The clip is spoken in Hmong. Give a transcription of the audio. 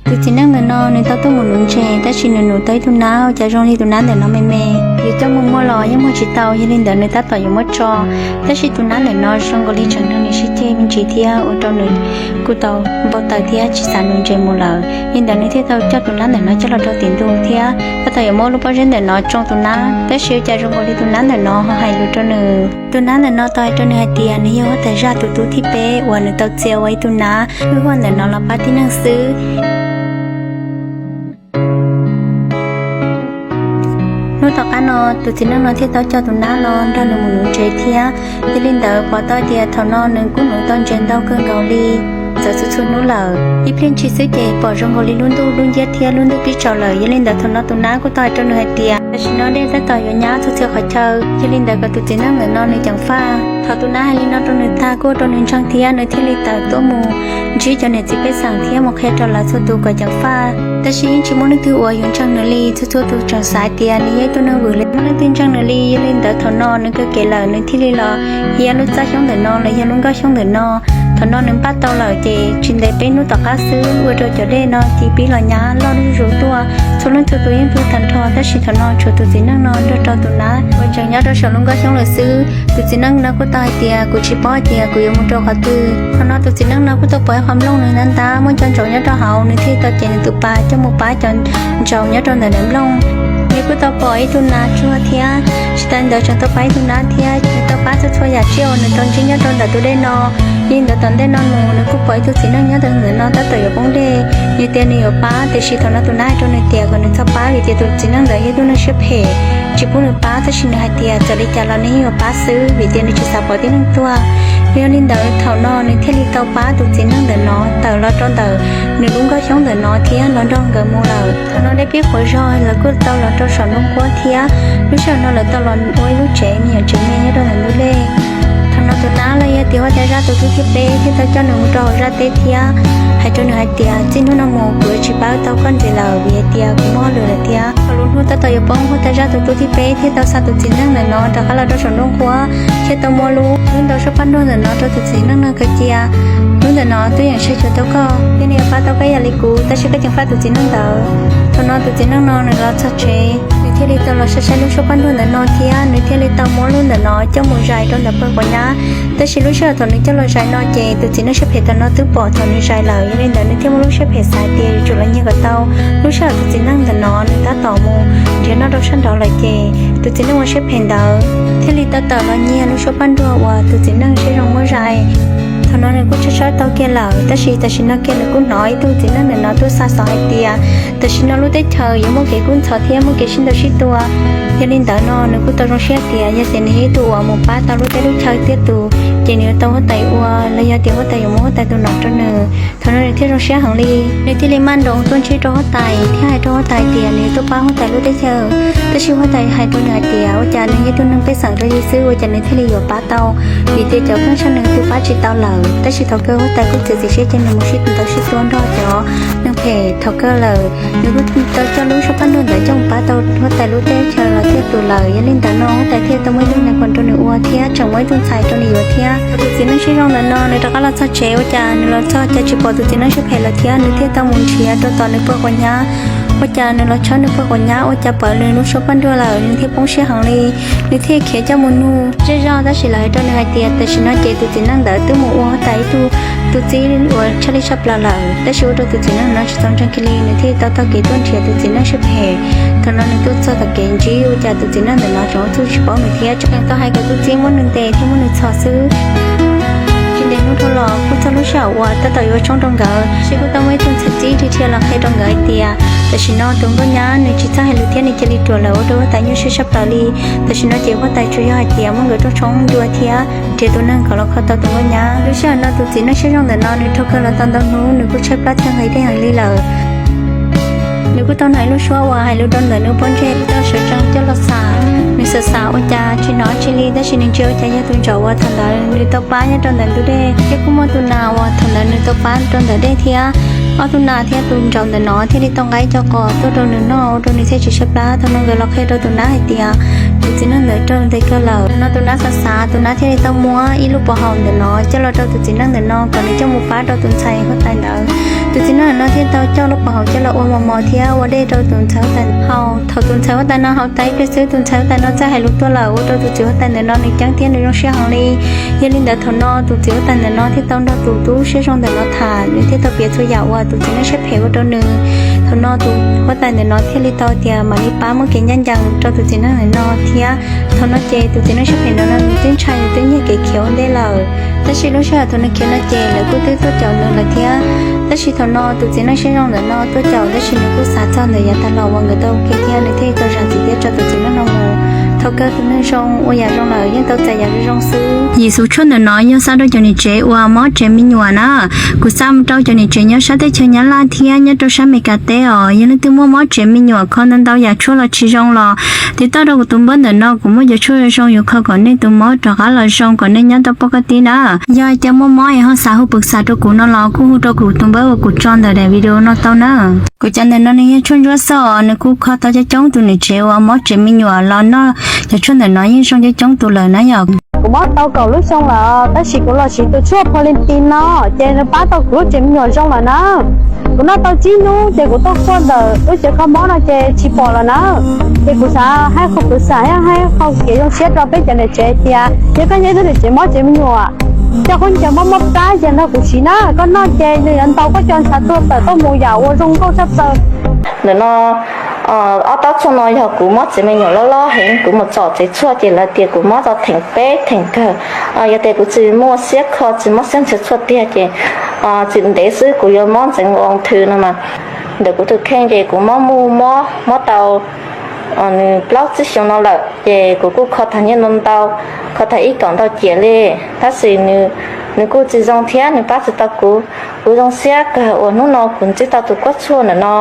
Tus txiv neej ntawm no nws tau tuaj mus nuv ntses, tab sis nws nuv tau ib tug nab, cas zoo li tus nab ntawm no me me, yuav coj mus muag los yeej muag tsis tau, yog li ntawd nws tab tom yuav muab tso. Tab sis tus nab ntawm no zoo nkaus li tseem nrog nws sib ceg me ntsis thiab ua rau nws kuj tau npau taws thiab tsis xav nuv ntses mus lawm. Li ntawd nws thiaj tau coj tus nab ntawm no coj los rau tim ntug thiab tab tom yuav muab lub pob zeb ntawm no tsoo tus nab, tab sis ua cas zoo nkaus li tus nab ntawm no ho hais lus rau nws. Tus nab ntawm no tau hais rau nws hais tias nws yog huab tais zaj tus tub thib peb uas nws tau txia ua ib tug nab, wb huaj ntawm no los pab tib neeg xwb. Hnub tom qab no tus txiv neej no thiaj tau coj tus nab los nrog nws mus nuv ntses thiab. Yog li ntawd pom tau tias thaum no nws kuj nuv tau ntses ntau kawg nkaus li, txawv txhua txhua hnub lawm. Ib pliag ntshis xwb ces pom zoo nkaus li lub ntuj dub nciab thiab lub ntuj pib tsaus lawm. Yog li ntawd thaum no tus nab kuj tau hais rau nws hais tias tam sim no dej tab tom yuav nyab txhua txhia qhov chaw, yog li ntawd kom tus txiv neej ntawm no nws ceev faj. Thaum tus nab hais li no rau nws tag kuj ua rau nws ntseeg thiab nws thiaj li tawm tuaj mus ntsib cov niam txiv pej xeem thiab mus qhia rau lawv txhua tus kom ceev faj. Tab sis yeej tsis muaj leej twg uas yuav ntseeg nws li, txhua txhua tus tseem xav tias nws yog ib tug neeg vwm li, tsis muaj leej twg ntseeg nws li. Yog li ntawd thaum no nws kawg kev lawm nws thiaj li los hiab lub txaj xyoob ntawm no los yog lub nkoj xyoob ntawm no. Thaum no nws npaj tau lawm ces tsis ntev peb hnub tom qab xwb ua rau cov dej no cia pib los nyab loj zuj zus tuaj. Txhua leej txhua tus yeej pw tag nrho, tab sis thaum no tshuav tus txiv neej no nrog rau tus nab uas tseem nyob rau saum lub nkoj xyoob lawm xwb. Tus txiv neej no kuj tau hais tias kuv tsis paub tias kuv yuav mus rau qhov twg. Thaum no tus txiv neej no kuj tau pom ib qho nplooj nws ntab ntab muaj cov ntsaum nyob rau hauv, nws thiaj tau cev nws tus pas coj mus pab cov ntsaum nyob rau ntawm daim nplooj. Nws kuj tau pom ib tug nas tsuag thiab, tsis tas ntawd tseem tau pab ib tug nab thiab, nws tau pab txhua txhua yam tsiaj uas nws tau ntsib nyob rau ntawm tus dej no. Li ntawd tom ntej no mus nws kuj pom ib tug txiv neej nyob ntawm no tab tom yuav poob dej, nws tias nws yuav pab, tiam sis thaum no tus nab hais rau nws tias kom nws txhob pab vim tias tus txiv neej ntawd yog ib tug neeg siab phem, tsis pub nws pab, tab sis nws hais tias txawm li cas los nws yeej yuav pab xwb vim tias nws tsis xav pom tib neeg tuag. Yog li ntawd thaum no nws thiaj li tau pab tus txiv neej ntawm no tawm los rau ntawm nws lub nkoj xyoob ntawm no thiab los nrog nkawd mus lawm. Thaum no dej pib quav zog lawv kuj tau los rau saum nroog Quab thiab. Lub sij hawm no lawv tau los ua ib lub tsev me nyuam tsev me nyob rau ntawm ntug dej. Thaum no tus nab los yog tias huab tais zaj tus tub thib peb thiaj tau coj nws mus rau hauv zaj teb thiab hais rau nws hais tias txij hnub no mus kuv yuav tsis pab tau koj ntxiv lawm vim hais tias kuv muaj hauj lwm lawm thiab. Thaum lub hnub tab tom yuav poob huab tais zaj tus tub thib peb thiaj tau xa tus txiv neej ntawm no rov qab los rau saum nroog Quab thiab tau muab lub, lub ntau suab paj nruag ntawm no rau tus txiv neej no khaws cia. Lub ntawm no twb yeej saib xyuas tau koj thiab nws yuav pab tau koj ib yam li kuv, tab sis koj ceev faj tus txiv neej ntawd. Thaum no tus txiv neej no nws los txog tsev nws thiaj li tau los saib saib lub suab paj nruag ntawm no thiab nws thiaj li tau muab lub ntawm no coj mus zais rau ntawm pawg quav nyab. Tab sis lub sij hawm thaum nws coj los zais no ces tus txiv neej siab phem ntawm no twb pom thaum nws zais lawm, yog li ntawd nws thiaj muaj lub siab phem xav tias yuav tsum los nyiag kom tau. Lub sij hawm tus txiv neej ntawm no nws tab tom mus nrhiav noj rau sab nraud lawm ces tus txiv neej uas siab phem ntawd thiaj li tau tawm los nyiag lub suab paj nruag uas tus txiv neej siab zoo muab zais. Thaum no nws kuj tshawb tshawb tau kiag lawm, tab sis tam sim no kiag nws kuj hnov ib tug txiv neej ntawm no tuaj xa xov hais tias tam sim no lub teb chaws yuav muaj kev kub ntxhov thiab muaj kev sib ntaus sib tua. Yog li ntawd no nws kuj tau zoo siab tias yog tias nws yog ib tug uas mus pab tau lub teb lub chaw tiaj tus ces nws yuav tau huab tais ua los yog tias huab tais yuav muab huab tais tus nom rau nws. Thaum no nws thiaj zoo siab heev li, nws thiaj li maj nroos tuaj ntsib rau huab tais thiab hais rau huab tais tias nws yuav tuaj pab huab tais lub teb chaws. Tab sis huab tais hais rau nws hais tias ua cas nws yog ib tug neeg pej xeem rau yus xwb ua cas nws thiaj li yuav pab tau, vim tias cov kheej sab nws twb pab tsis tau lawm. Tab sis thaum kawg huab tais kuj txiav txim siab ces nws mus sib ntaus sib tua nrog cov neeg phem thaum kawg lawm. Nws kuj tau coj lub suab paj nruag ntawd coj mus pab tau huab tais lub teb chaws los tiaj tus lawm. Yog li ntawd no huab tais thiaj tau muaj ib tug nas kuam rau nws ua thiab tseem muaj ib tug ntxhais rau nws yuav thiab. Tus txiv neej siab zoo ntawm no nws rov qab los txog tsev ua cas nws los txog cas tsis pom tus txiv neej siab phem lawm thiab nws thiaj tau mus nrhiav rau tom nws pawg quav nyab. Ua cas nws los tshawb nws pawg quav nyab ua cas pom nws lub suab paj nruag lawm, nws thiaj poob siab heev li. Nws thiaj khiav coj mus nug zej zog, tab sis lawv hais rau nws hais tias tam sim no ces tus txiv neej ntawd twb mus ua huab tais ib tug tus txib uas tshaj li tshaj plaws lawm, tab sis ua rau tus txiv neej no tsis txaus ntseeg kiag li, nws thiaj tau taug kev tuaj nrhiav tus txiv neej siab phem. Thaum no nws tuaj txog tom kev ntsib ua cas tus txiv neej ntawm no tseem ua txuj tsis paub nws thiab tseem tau hais kom tus txiv muab nws ntes thiab muab nws txhom xwb. Tsis ntev hnub dhau los kuj txog lub sij hawm uas tab tom yuav tshoob rau nkawd, tab sis kuj tau muaj ib tug ntxhais txib dhia dhia los qhia rau nkawd hais tias tam sim no tus nkauj nyab nws tsis txawj hais lus thiab nws cia li ruam lawm ua rau huab tais nyuaj siab tshaj plaws li. Tam sim no ces huab tais tsuas yog hais tias muab nkawd rooj tshoob ncua thiab nrhiav tus neeg kom los kho tau tus nkauj nyab. Lub sij hawm no tus txiv neej siab zoo ntawm no nws raug kawg los tau ntau hnub nws kuj tshaib plab txhawj nqhis tej heev li lawm. Nws kuj tau hnov ib lub suab uas hais lus rau ntawm nws pob ntseg, nws tau sawv tsees coj los xav. Nws xav xav ua cas tsis hnov tsi li, tab sis nws ntsia ua cas yog tus ntsaum uas thaum ntawd nws tau pab nyob rau ntawm ntug dej, thiab kuj muaj tus nas uas thaum ntawd nws tau pab rau ntawm dej thiab. Ob tug nas thiab tus ntsaum ntawm no thiaj li tau nqa ib co qos tuaj rau nws noj ua rau nws thiaj tsis tshaib plab. Thaum no nkawd los qhia rau tus nab hais tias tus txiv neej ntawd raug ntes kawg lawm. Thaum no tus nab xav xav, tus nab thiaj li tau muab ib lub pov haum ntawm no coj los rau tus txiv neej ntawm no kom nws coj mus pab rau tus ntxhais huab tais ntawd. Tus txiv neej ntawm no thiaj tau coj lub pov haum coj los ua mos mos thiab ua dej rau tus ntxhais huab tais haus. Thaum tus ntxhais huab tais no haus tas ib pliag xwb, tus ntxhais huab tais no txawm hais lus tuaj lawm ua rau tus txiv huab tais ntawm no nws ceeb thiab nws zoo siab heev li. Yog li ntawd thaum no tus txiv huab tais ntawm no thiaj tau nrog tus tub siab zoo ntawm no tham, nws thiaj tau piav txhua yam uas tus txiv neej siab phem ua rau nws. Thaum no tus huab tais ntawm no thiaj li tau tias mam li pab muab kev ncaj ncees rau tus txiv neej ntawm no thiab. Thaum no ces tus txiv neej siab phem ntawm no nws twb ntshai, nws twb nyiag kev khiav ua ntej lawm. Tab sis lub sij hawm thaum nws khiav no ces lawv kuj twb tuaj caum nws lawm thiab. Tab sis thaum no tus txiv neej siab zoo ntawm no tuaj caum, tab sis nws kuj xav txog ntawm yav tag los uas nkawd tau ua ke thiab nws thiaj li tau zam txim thiab tso tus txiv neej no mus. Thaum kawg tus neeg zoo ua yam zoo lawm yeej tau txais yam zoo zoo xwb. Yim xuv tshuaj ntawm no yog xa rau cov niam tsev uas mob tsev me nyuam na. Kuv xa mus rau cov niam tsev nyob sab teb chaws Nyab Laj thiab nyob rau sab Meskas teb os. Yog leej twg muaj mob tsev me nyuam kho ntau ntau yam tshuaj los tsis zoo los tiv tauj rau kuv tus npawb ntawm no, kuv muaj cov tshuaj zoo zoo yuav kho kom nej tus mob rov qab los zoo kom nej nyob tau poj kab tib na. Yog hais tias muaj mob es ho xav hu pwv xam rau kuv no los kuj hu rau kuv tus npawb uas kuv tso ntawm daim video no tau na. Kuv cov ntawm no nws yog tshuaj ntsuab xauj, nws kuj kho tau coob coob tus niam tsev uas mob tsev me nyuam los noj cov tshuaj ntawm no yeej zoo coob coob tus lawm na yom. Kuv mob tau kaum lub xyoo lawm tab sis kuv los siv tus tshuaj Proline no ces nws pab tau kuv lub tsev me nyuam zoo lawm na. Kuv noj tau tsib hnub ces kuv tuaj kuaj ntawm lub tsev kho mob no ces tsis pom lawm na. Ces kuv xav hais qhov pwv xam thiab hais qhov kev zoo siab rau peb cov niam tsev tias yog koj yog ib tug niam tsev mob tsev me nyuam, coj qhov ncauj mob mob plab ces nrog kuv siv na, koj noj ces nws yuav ntaus koj cov ntshav tuag tawm tuaj mus yam uas zoo nkauj tshaj plaws. Ntawm no ob taub tshuaj no yog kuv mob tsev me nyuam loj loj heev, kuv mus txog tsev tshuaj ces lawv tias kuv mob tau theem peb theem kawg. Yog tias kuv tsis muaj siab kho tsis mob siab nrhiav tshuaj tiag ces tsis ntev xwb kuv yuav mob ntxeev ua thwv no mas. Ntawm kuv tus kheej ces kuv mob muj mob, mob tau nws plaub tsib xyoos no lawm ces kuv kuj kho tag nyiaj ntau ntau, kho tag ib kaum ntau ciam li, tab sis nws kuj tsis zoo thiab nws pab tsis tau kuv. Kuv zoo siab kawg uas hnub no kuv ntsib tau tus kuaj tshuaj ntawm no.